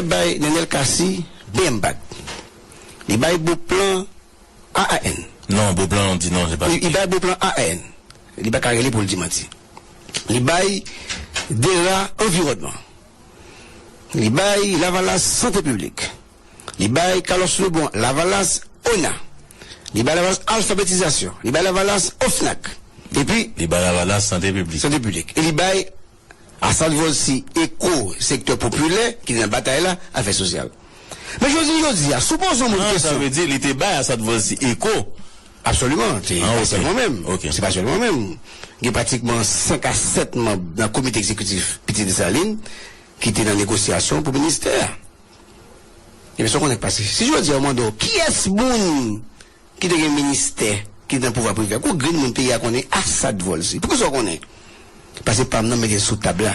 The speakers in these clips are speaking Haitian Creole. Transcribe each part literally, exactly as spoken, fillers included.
bay Nenel Cassy B M bat. Li bay Beauplan A A N. Non, Beauplan, di non, se pa. Li, li bay Beauplan A A N. Li pa ka rele pou l di manti. Li bay Dera Anviwònman. Li bay Lavalas Sante Piblik. Li bay Carlos Lebon Lavalas ONA. Li bay Lavalas Alfabetizasyon. Li bay Lavalas OFNAC. Epi Li bay Lavalas Sante Piblik. Sante Piblik. E li bay Assad Volcy ECHO, Sektè Popilè, ki te nan batay la, Afè Sosyal. Men jodi, jodi a, si w poze yon moun Ah, sa kesyon. Vle di li te bay Assad Volcy ECHO. Absoliman, se Ah, pa ok. Sèlman menm. Ok. Se pa sèlman menm. Gen pratikman senk a sèt manm nan komite egzekitif Pitit Desalin ki te nan negosyasyon pou ministè a. Ebyen, sa w konnen k pase. Si jodi a, w mande w, kiyès moun ki te gen ministè, ki te nan pouvwa privè, kou grenn moun peyi a konnen Assad Volcy. Poukisa w konnen? Pase pa m nan mete l sou tab la.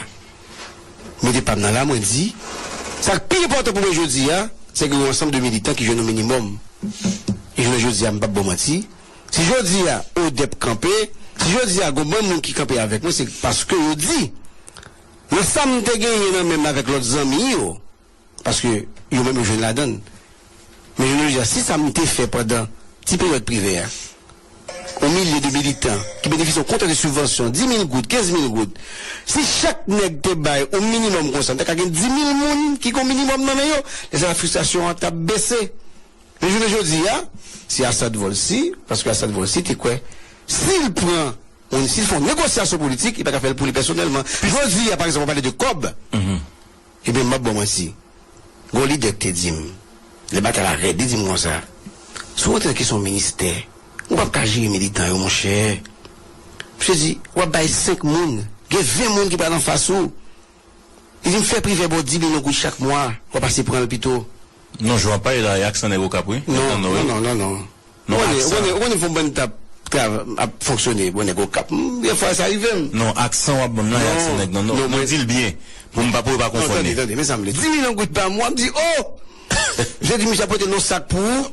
Mete pa m nan la, mwen di, sa k pi enpòtan pou mwen jodi a, se gen yon ansanm de militan ki jwenn yon minimòm. E jounen jodi a, m p ap ba w manti. Si jodi a, ODEP kanpe, si jodi a, gon bann moun ki kanpe avèk mwen, se paske yo di, nan sa m te genyen nan men m avèk lòt zanmi yo, paske yo menm yo jwenn ladan l. Men jounen jodi a, si sa m te fè pandan ti peryòd privè a, yon milye de militan ki benefisye yon kontè de sibvansyon, dis mil goud, kenz mil goud, si chak nèg te bay yon minimòm konsa, m ta ka gen dis mil moun ki gen yon minimòm nan men yo, lè sa la fristrasyon an t ap bese. Men jounen jodi a, se Assad Volcy, paske Assad Volcy te kwè, si l pran, yon, si l fè yon negosyasyon politik, li pa ka fè l pou li pèsonèlman. Jodi a, pa egzanp, w pale de kòb. Ebyen, m ap ba w manti. Gon lidè ki te di m, lè batay la rèd, li di m konsa, si w rantre nan kesyon ministè, ou p ap ka jere militan yo, monchè. Misye di, w ap bay senk moun, gen ven moun ki pral anfas ou. Li di m fè Privè ba w dis milyon goud chak mwa, w ap pase pran l pito. Non, jan w ap pale la, e aksan nèg Okap, wi. Non, non, non, non, non. Non, Ou konnen, aksan. Ou konnen, ou konnen fè yon bann tap, trav, ap fonksyone, bon, nèg Okap. Hmm, gen fwa sa rive m. Non, aksan w ap ban m la, e Non, aksan nèg nan. Non, non, mwen mwen- di l byen, pou m pa, pou yo pa Non, tande, konfonn. Tande, men sa m vle. Dis milyon goud pa mwa, m di, oh! Je di, misye ap pote yon sak pou ou.